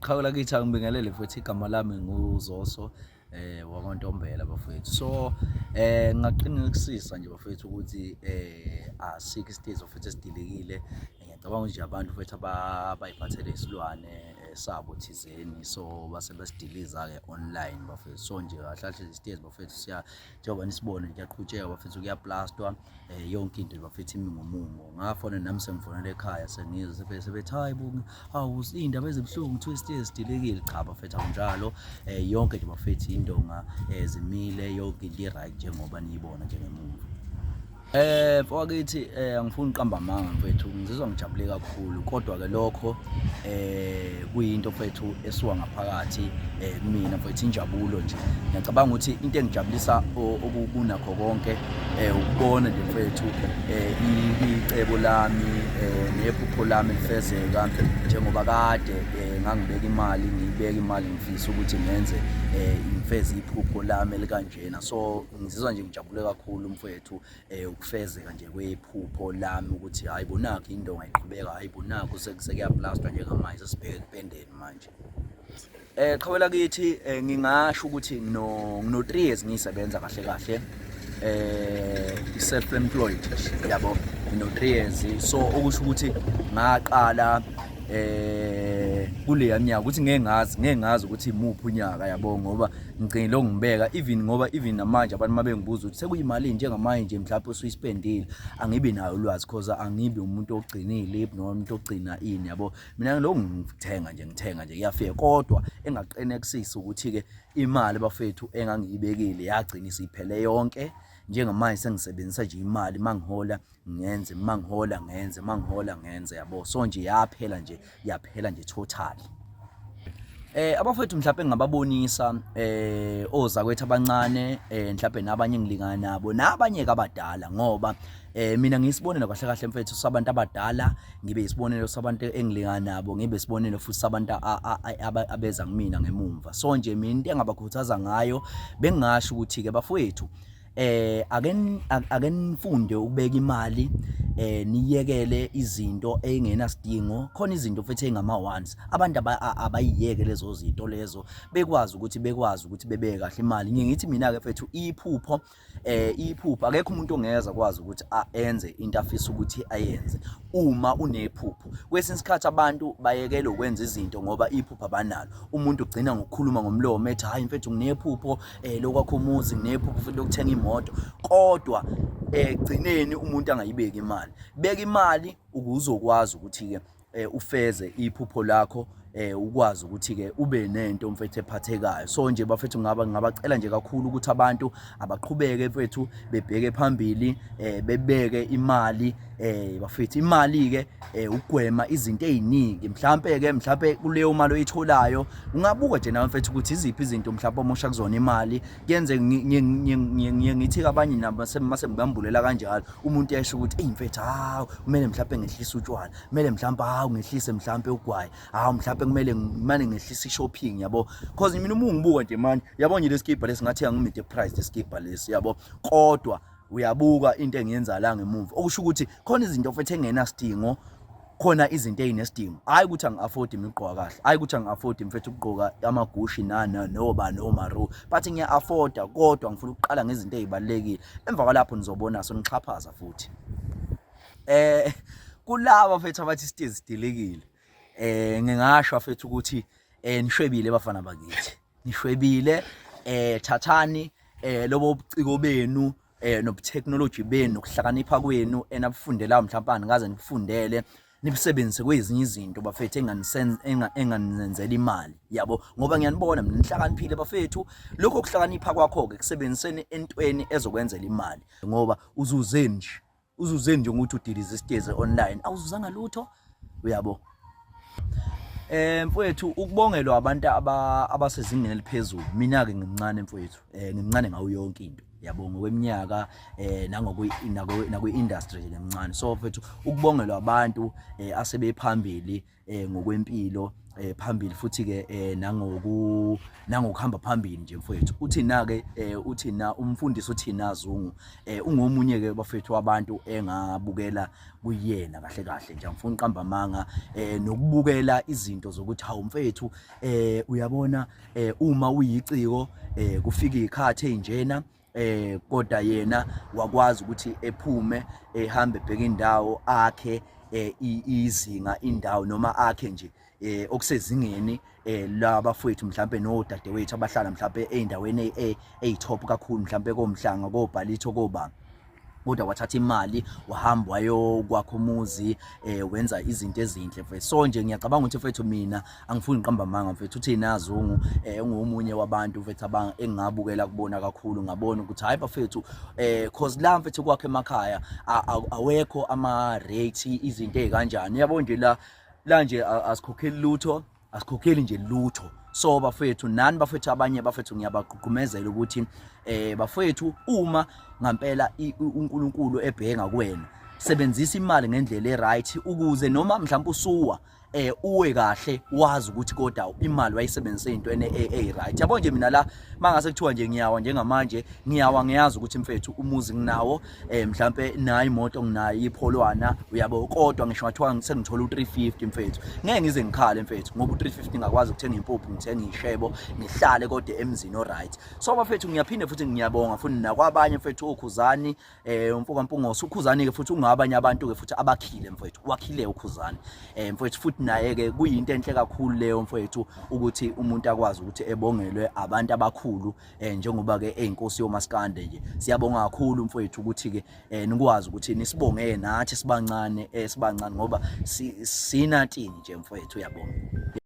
Qhawe lakithi, angibingelele futhi. Igama lami nguZoso wakwaNtombela, bafowethu. So ngingaqinisekisa nje, bafowethu, ukuthi asikho isitezi, bafowethu, esidilikile. Ngiyacabanga nje abantu mfethu abayiphathele isilwane sabo thizeni, so base besidiliza-ke online, bafethu. So nje kahle kahle isitezi, bafethu, siya njengoba nisibone, kuyaqhutshekwa, bafethu, kuyaplastwa yonke into, bafethu, imi ngomumo. Ngafona nami, sengifonela ekhaya, sengizwe sebethi, "Hayi bo, hawu, iy'ndaba ezibuhlungu, kuthiwa isitezi sidilikile." Cha, bafethu, akunjalo. Yonke nje, bafethu, indonga zimile, yonke into i-right njengoba niyibona njengemuva. Mfowethu, angifuni uqamba amanga, mfethu, ngizizwa ngijabule kakhulu, kodwa ke lokho kuyinto, mfethu, esuka ngaphakathi kumina, mfethu, injabulo nje. Ngiyacabanga ukuthi into engijabulisa okunakho konke ukubona nje, mfethu, icebo lami nephupho lami lifezeka, njengoba kade ngangibeka imali, ngiyibeka imali, ngifisa ukuthi ngenze ngifeze iphupho lami elikanjena. So ngizizwa nje ngijabule kakhulu, mfethu, ukufezeka nje kwephupho lami, ukuthi hayi bonakho, indonga iqhubeka, hayi bonakho, sekuyaplastwa njengamanje, sesibheke ekupendeni manje. Qhawe lakithi, ngingasho ukuthi ngino 3 years ngisebenza kahle kahle, self employed, yabo, ngino 3 years. So okusho ukuthi ngaqala kuleya minyaka, ukuthi ngeke ngazi ukuthi imuphi unyaka, yabo, ngoba ngigcine lo ngibeka even, ngoba even namanje abantu mabengibuza ukuthi sekuyimali njengamanje nje mhlawumbe usuyispendile, angibi nayo ulwazi, cause angibi umuntu ogcinile noma umuntu ogcina ini, yabo. Mina ngilokhu ngithenga nje, ngithenga nje, kuyafika. Kodwa engaqinisekisa ukuthi-ke imali, bafethu, engangiyibekile yagcina isiphele yonke. Njengamanje sengisebenzisa nje imali, mangihola ngenze, mangihola ngenze, mangihola ngenze, yabo. So nje yaphela nje, yaphela nje totally. Abafowethu, mhlawumbe ngingababonisa ozakwethu abancane, mhlawumbe nabanye engilingana nabo, nabanye ke abadala, ngoba mina ngiyisibonelo kahle kahle, mfethu, sabantu abadala, ngibe isibonelo sabantu engilingana nabo, ngibe isibonelo futhi sabantu abeza kumina ngemumva. So nje mina into engabakhuthaza ngayo, bengingasho ukuthi ke, bafowethu, ake nifunde ukubeka imali, niyekele izinto engenasidingo. Khona izinto futhi engama wants, abantu abayiyeke lezo zinto lezo, bekwazi ukuthi bebeke kahle imali. Ngithi mina ke, mfethu, iphupho, akekho umuntu ongeza kwazi ukuthi enze into afisa ukuthi ayenze uma unephupho. Kwesinye isikhathi abantu bayekele ukwenza izinto ngoba iphupho abanalo. Umuntu ugcina ngokukhuluma ngomlomo ethi, "Hayi mfethu, nginephupho lokwakha umuzi, nginephupho futhi lokuthenga imoto," kodwa egcineni umuntu angayibeki imali. Beka imali ukuze uzokwazi ukuthi ke ufeze iphupho lakho, ukwazi ukuthi ke ube nento, mfethu, ephathekayo. So nje, bafethu, ngaba ngabacela nje kakhulu ukuthi abantu abaqhubeke, mfethu, bebheke phambili, bebeke imali, bafethu. Imali ke ugwema izinto eziningi. Mhlambe kuleyo mali oyitholayo, ungabuka nje nawe, mfethu, ukuthi iziphi izinto mhlambe omosha kuzona imali. Kuyenze ngiye ngithi abanye nabo mase ngibambulela kanjalo, umuntu esho ukuthi, "Ey mfethu, hawu, kumele mhlambe ngehlise utshwala, kumele mhlambe, hawu, ngehlise mhlambe ugwayi, hawu, mhlambe kumele ngimane ngehlise i-shopping," yabo, cause mina uma ungibuka nje manje, yabo nje lesikibha lesi, ngathi angimide price lesikibha lesi, yabo, kodwa uyabuka into engiyenza la ngemuva, okusho ukuthi khona izinto futhi engenasidingo, khona izinto ey'nesidingo. Hhayi ukuthi angi-afford mina ukugqoka kahle, hhayi ukuthi angi-afford, mfethu, ukugqoka ama-Gucci nana noba nomaru, but ngiya-afforda, kodwa ngifuna ukuqala ngezinto ey'balulekile. Emva kwalapho nizobona sonixhaphaza futhi. Kulaba, mfethu, abathi isitezi sidilikile, ngingasho, mfethu, ukuthi nishwebile, bafana bakithi, nishwebile. Thathani lobo buciko benu nobutheknoloji benu nokuhlakanipha kwenu enabufundelayo, mhlawumbe anikaze nibufundele, nibusebenzise kwezinye izinto, bafethu, enganizenzela imali, yabo, ngoba ngiyanibona mina nihlakaniphile, bafethu. Lokho kuhlakanipha kwakho-ke kusebenziseni entweni ezokwenzela imali, ngoba uzuzeni nje, uzuzeni nje ukuthi udilize isitezi online? Awuzuzanga lutho, uyabo. Mfowethu, ukubongelwa abantu abasezingeni eliphezulu. Mina ke ngimncane, mfowethu, ngimncane ngawo yonke into, yabo, ngokweminyaka nangokwe nakwi industry ngimncane. So mfowethu, ukubongelwa abantu asebephambili ngokwempilo. phambili futhi ke nangoku nangokuhamba phambili nje mfowethu. Uthina ke uthina umfundisi uthina Zungu ungomunye ke bafethu wabantu engabukela kuyena kahle kahle nje, angifuni uqamba amanga, nokubukela izinto zokuthi hawu mfethu, uyabona, uma uyiciko kufika izikhathi ezinjena, kodwa yena wakwazi ukuthi ephume ehambe ebheka indawo akhe izinga indawo noma akhe nje okusezingeni labafowethu mhlambe nodadewethu abahlala mhlambe ezindaweni ezitop kakhulu, mhlambe komhlanga, kobhalitho, koba, kodwa wathatha imali wahamba wayokwakha umuzi, wenza izinto ezinhle mfethu. So nje ngiyacabanga ukuthi mfethu, mina angifuni ngiqamba amanga mfethu, uthina Zungu ungomunye wabantu mfethu engingabukela kubona kakhulu, ngabona ukuthi hayi bafethu, cause la mfethu kwakhe emakhaya awekho ama rate, izinto ezikanjani, uyabo nje, la la nje asikhokheli lutho, asikhokheli nje lutho. So bafethu, nani bafethu, abanye bafethu ngiyabagqugqumezela ukuthi bafethu, uma ngampela uNkulunkulu ebheka kuwena, sebenzisa imali ngendlela eright ukuze noma mhlawumbe usuwa uwe kahle, wazi ukuthi kodwa imali wayisebenzise into ene right. Yabo nje mina la mangase kuthiwa nje ngiyawa njengamanje, ngiyawa, ngiyazi ukuthi mfethu umuzi nginawo, mhlambe nayo imoto nginayo, ipholwana, uyabo. Kodwa ngisho ngathiwa sengithola u350 mfethu, ngeke ngize ngikhale mfethu, ngoba u350 ngakwazi ukuthenga impuphu, ngithenga ishebo, ngihlale kodwa emzini o right. So bafethu, ngiyaphinde futhi ngiyabonga futhi nakwabanye mfethu, okhuzani, umfoka Mpungose. Ukhuzani ke futhi ungabanye abantu ke futhi abakhile mfethu, wakhile ukhuzani mfethu, futhi naye ke kuyinto enhle kakhulu leyo mfethu ukuthi umuntu akwazi ukuthi ebongelwe abantu abakhulu, njengoba ke eyinkosi yomaskande nje. Siyabonga kakhulu mfethu ukuthi ke nikwazi ukuthi nisibonge nathi sibancane, sibancane ngoba sinatini nje mfethu, uyabonga.